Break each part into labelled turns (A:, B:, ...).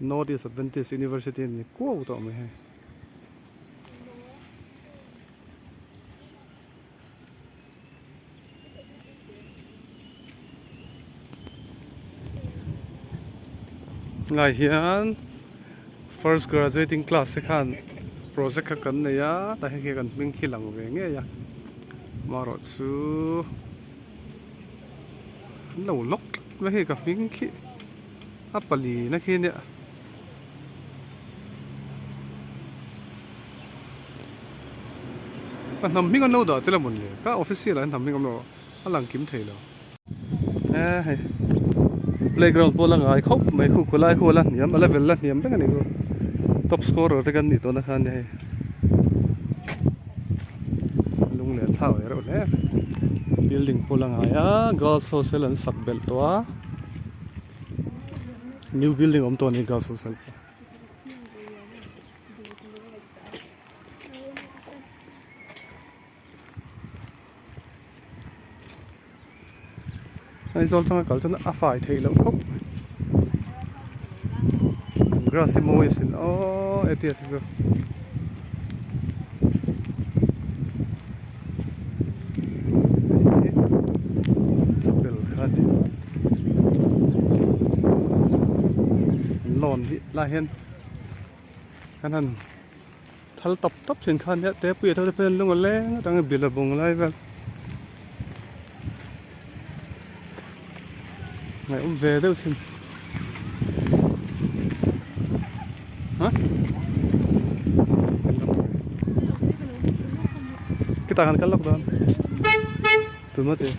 A: North East Adventist University ni kuau tawh mai hei. Ngai hian first graduating class te khan project kha kan nei a tah hian khi kan hming khi lang ve ngei a amaherawh chu an lo lock tlat mai hei ka hming khi a pali na khi nia. A hnam hming an lo dah tel a mawn le ka official ah hian hnam hming awm lo a lang kim thei lo e hei playground pawh la ngai khawp mai khu khawlai khu a la hniam a level la hniam reng a ni khu top scorer te kan nih tawhna kha a nia hei lung leh thlau leh reuh hle building pawh la ngai a girls hostel an sak belh tawh a new building awm tawh a ni girls hostel pawh. Aizawl tanga kal chuan a fai theih loh khawp mai grass hi mawi asin aww etias hi chu. Chapel kha a ni lawn hi lai hian. Kan han thal tawp tawp thin kha nia te puia te pawh hian lung a leng atang a bil a bung lai vel ngaihawm ve deuh sin ha khitah kan kal lawk dawn tun mate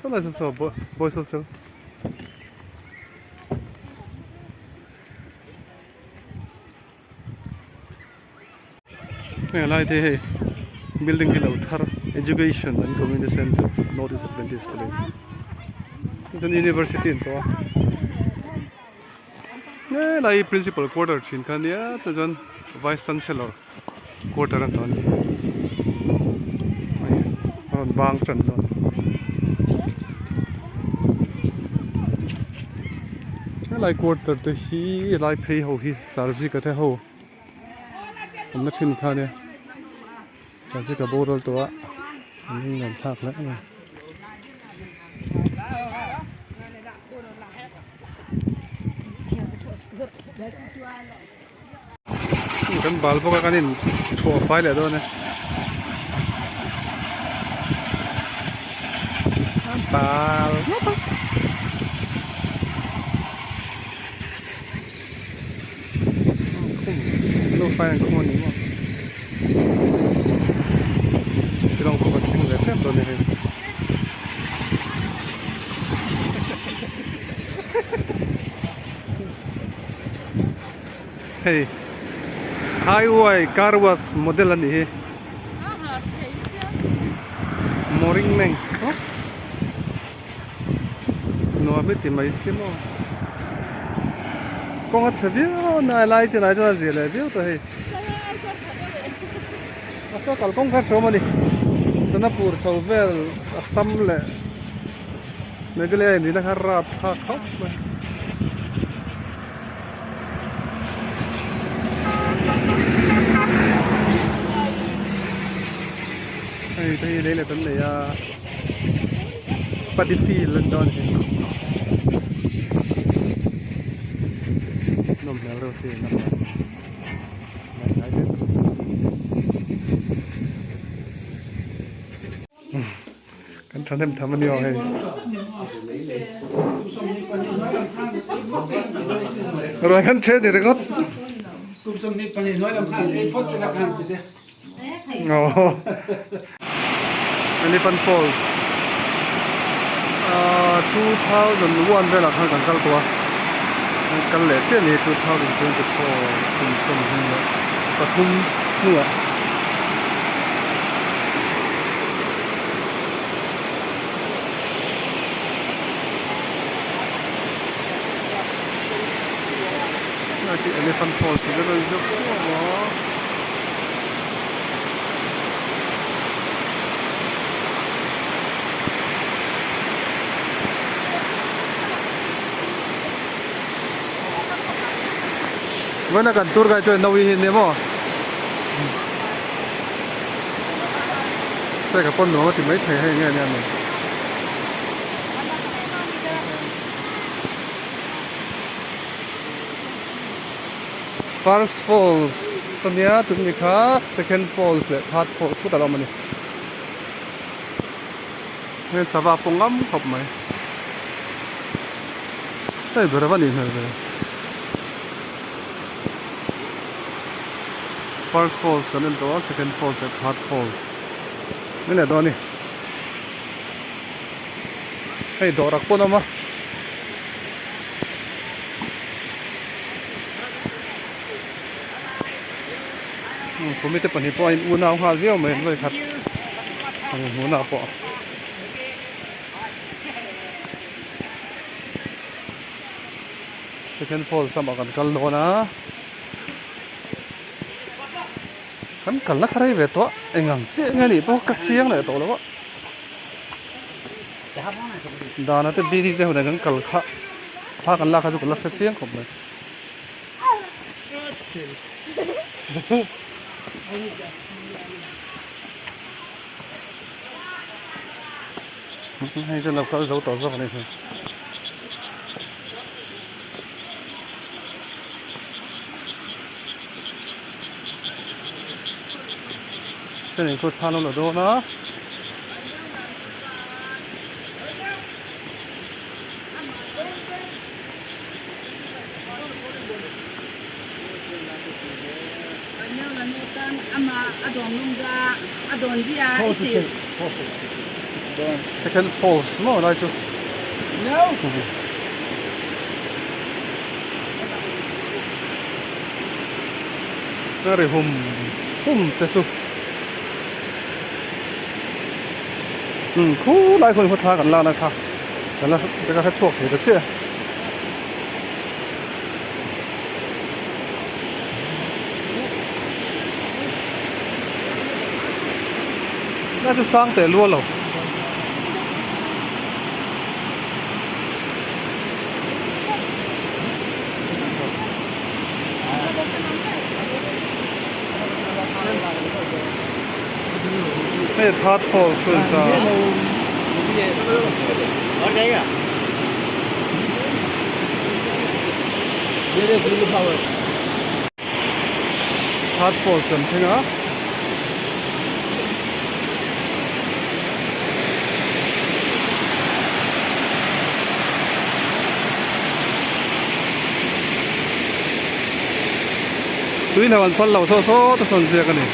A: saw lai saw saw boys hostel. Heng lai te hei building hi lo thar education and community center north east adventist college chuan university an tawh a helai hi principal quarter thin kha ania tah chuan vice chancellor quarter an tawh a ni hei a rawn bang tan dawn helai quarter te hi helai phei ho hi sarzika te ho awmna thin kha ania sarzika boral tawh a an hnung thlak hle a ni. Kan bal bawk a kan in thuah fai leh dawn e an bal ngawt a khum lo fai an khum a ni maw shillong pawh kan thleng ve tep dawn e hei. Hei highway car wash model a nih hi moring meng nuam hi ti mai si maw kawng a chhe viau a nai lai chinah chuan a zia leh viau tawh hei a saw kalkawng kha hrawm a ni Sonapur chho vel Assam leh. Meghalaya in rina kha rap thlak khawp mai. Hei te hi lei leh kan nei a paddy field an dawn hi nawm hmel reuh si nawm hmel Kan thahnem tham a ni aw hei. Ruai kan ṭhen ni ringawt. Aw. Elephant Falls. 2001 velah khan kan kal tawh a. Kan kal leh chiah a ni 2024 kum 23 hnuah. Khi Elephant Falls tih vel a inziak kuau a. Vawiina kan tour guide chuan Naui hi nia maw? Hei ka pawn nuam a ti maithei hei nge nia ni. First falls ania tun ni kha second falls leh third falls khut a lo awm a ni. Hei sava pawh ngam khawp mai. Hei ber a va nih hmel ve. First falls kan en tawh a second falls leh third falls mai leh dawn a ni. Hei dawh rak pawn a awm a. Khumi te pahnih pawh a in unau nghal viau mai an vawikhat an hmuhna pawh. Second falls lamah kan kal dawn a kan kal la kha rei ve tawh a eng ang chiah nge nih pawh ka chiang leh tawh lo a dana te bd te hunah kan kal kha thla kan lak kha chu ka la hre chiang khawp mai. Hei chuan lo kal zo tawh zawk a ni hi. Chuan in khu thla an lo la dawn a. Second falls maw lai chu a ri hum hum te chu umm khulai khaw thla kan lak na kha ka la ka hre chhuak thei ta chiah a. Na chu sang teh lual lo. Hei third falls chu a ni ta. Third falls kan thleng a. Tui hlauh an phal lo saw saw te sawn ziak a ni.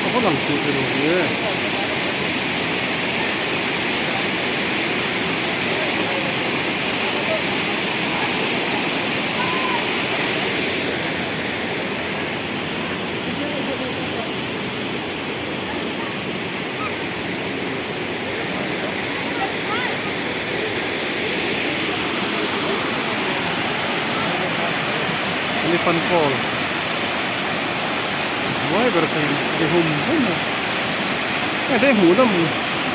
A: A va lang chih ru ve. Elephant Fall hnuai ber thei ri hum hum a hei te hmuh nawm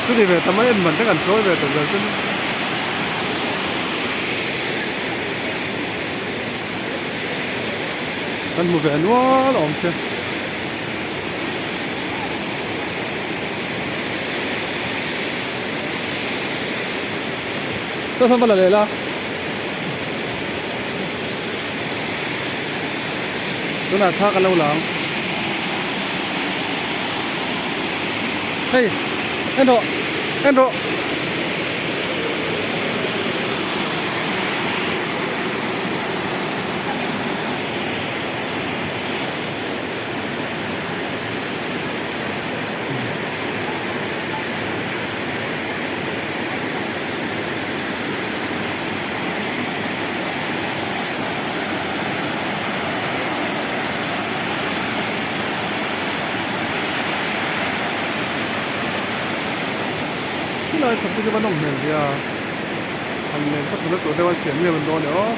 A: chu ni ve ta mai en man te kan chawi ve ta zel chu ni. Kan hmu ve nual awm che. Saw sawn va la leh la. Tunah thla ka lo la ang. Hei en rawh en rawh. Khilai chhawk te chu va nawm hmel ve a. Han len kha tuna tur deuh an siam nge mawn dawn e aw.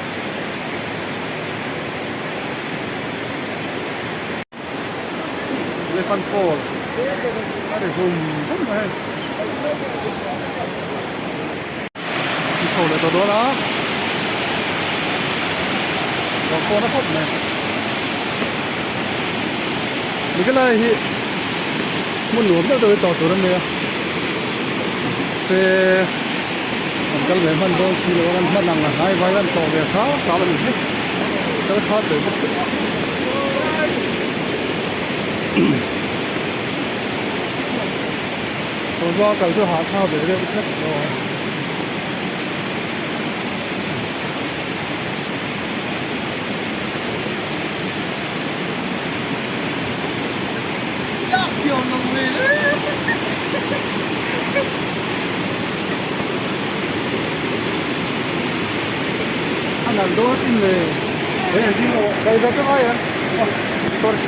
A: Elephant Fall a ri hum hum mai hei. An chho leh tawh dawn a, ruah pawh na khawp mai. Meghalaya hi hmun nuam deuh deuh hi tawh tur an nei a, mahse an kal ve hman dawn si lo a, kan hman ang a hnai vai kan tawh ve hram hram a ni hi, kal khat ve bawk si. Tawlhma kal chu hahthlak ve deuh hlek dawn. A nalh dawn atin le. Sorry.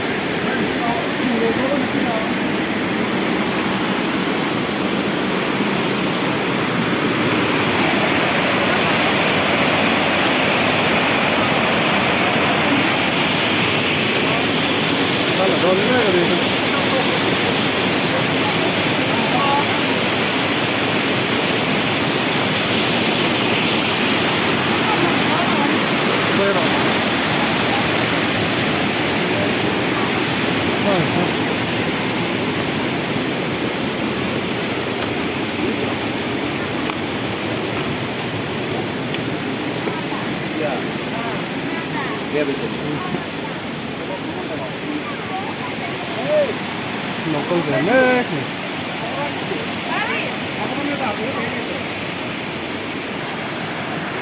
A: Lo kal ve mek ni.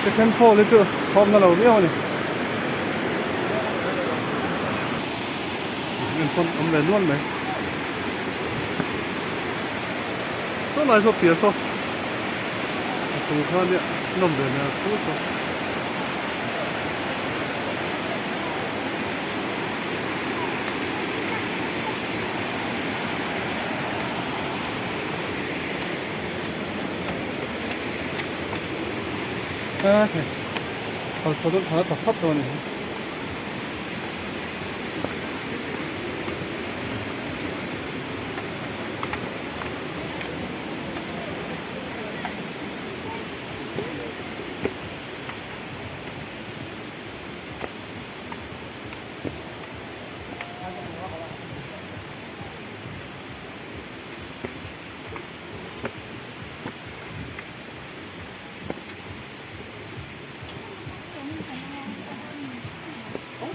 A: Second floor hi chu thawm na lo viau a ni. En pawn awm ve nual mai. Saw lai saw piah saw a chung kha nia nawm ve hmel chu saw. Kal chho deuh thla ta phawt dawn a ni.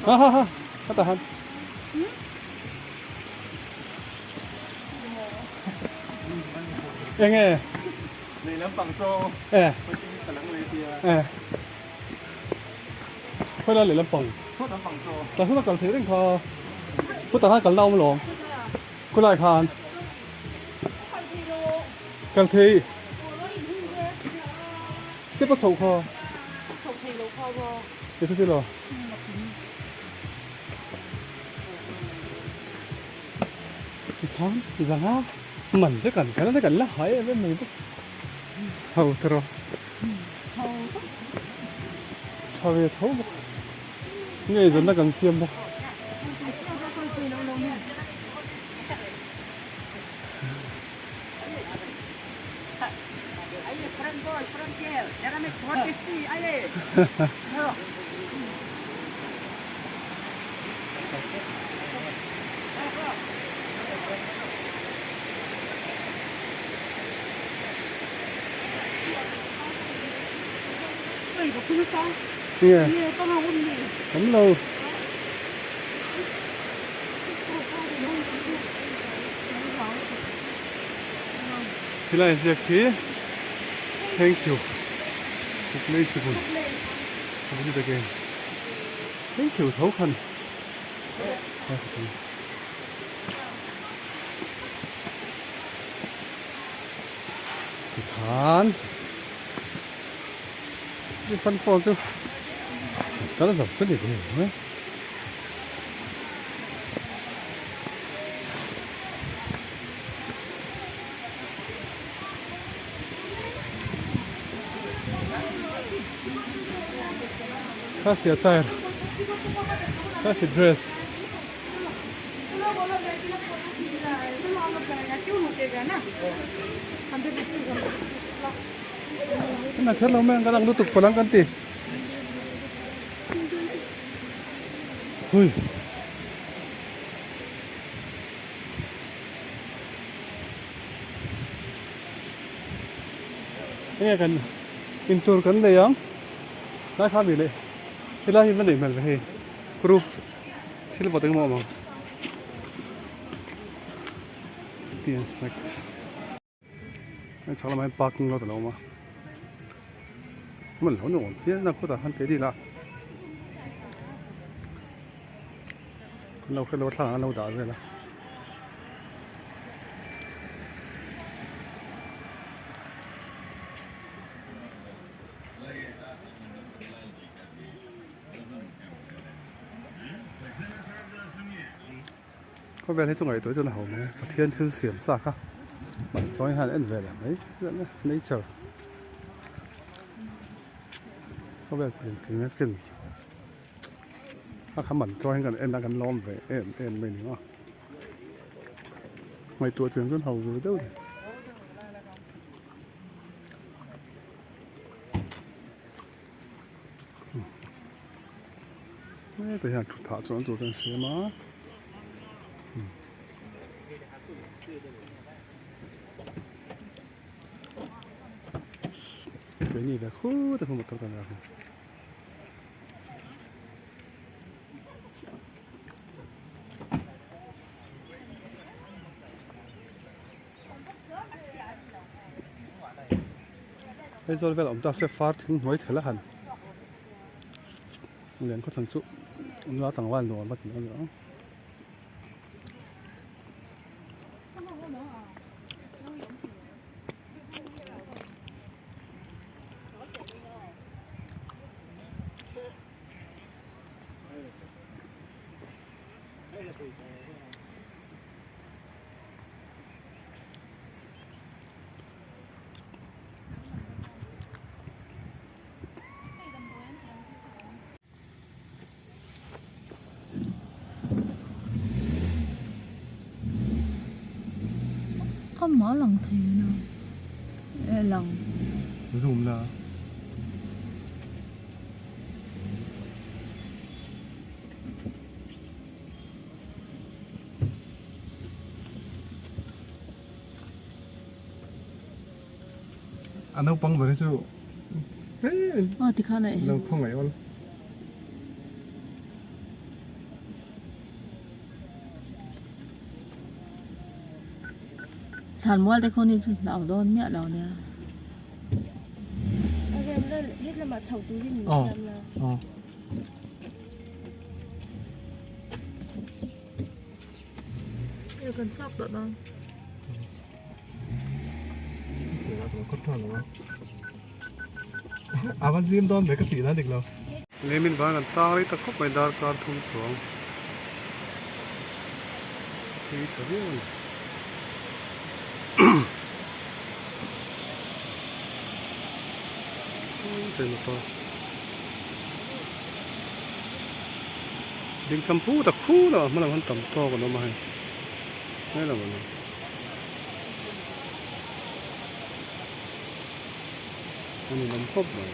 A: Ha ha ha ha ta han eng nge
B: Lei lampang saw
A: e e khawi lai lei lampang tah sawn a kal theih reng kha khutah khan kalna a awm alawm khawilai khan kal thei step a chhoh kha e chu tilo tikhan zanga man che kan kal a kan la hai em em mai bawk ho tawh tha ve tho bawk nge zawnna kan siam bawk. Nge awm lo. Helai ziak hi thank you Kuklei chibun a ni ta keng thank you tho khan tikhan Elephant fall chu kal zo chu ni ve mai. Khasi attire Khasi dress Ina kher lo mai ang kan ang lutuk palh ang kan ti. Hui. Enge kan intur kan nei ang lai kha mi leh helai hi va neih hmel ve hei group thil vawt engemaw a awm ang tea and snacks hei chhak lamah hian parking lot a lo awm a hmun lo nuam phian a khutah khan keini lah an lo hre lo a thlalak an lo dah vel a. Khawvel hi chu ngaihtuah chuan a ho mai a, Pathian thil siam sa kha man chuan hian en ve leh mai nature khawvel engkim a tlin a kha man chuan hian kan en a kan lawm ve em em mai ni maw ngaihtuah chian chuan ho ve deuh a ni. Hetah hian thu thah chuan tur kan siam a keini ve khut a motor kan dah a. Aizawl vel awm ta se far thing hnuai thel a han lian khaw thlan chu nula tlangval nuam a ti a ni ang.
C: Amah lang thei a e lang.
A: Zoom la. A naupang ber hi chu
C: Aw tikhan a
A: lo khawngaih awl.
C: Thlan mual te khawn hi chu hlau dawn miah lo nia.
D: A rem la het lamah chhoh turin min siam la.
A: Aw.
C: Kan chhuak tawh dawn.
A: A va zim dawn ve ka tih na dik lo. Leimin vang an tang rei ta khawp mai darkar thum chuang tui tha viau a ni. Ding cham pu tak khu lamah hma lam han tam tawk an awm a hei he lam an awm a ni lam khawp mai.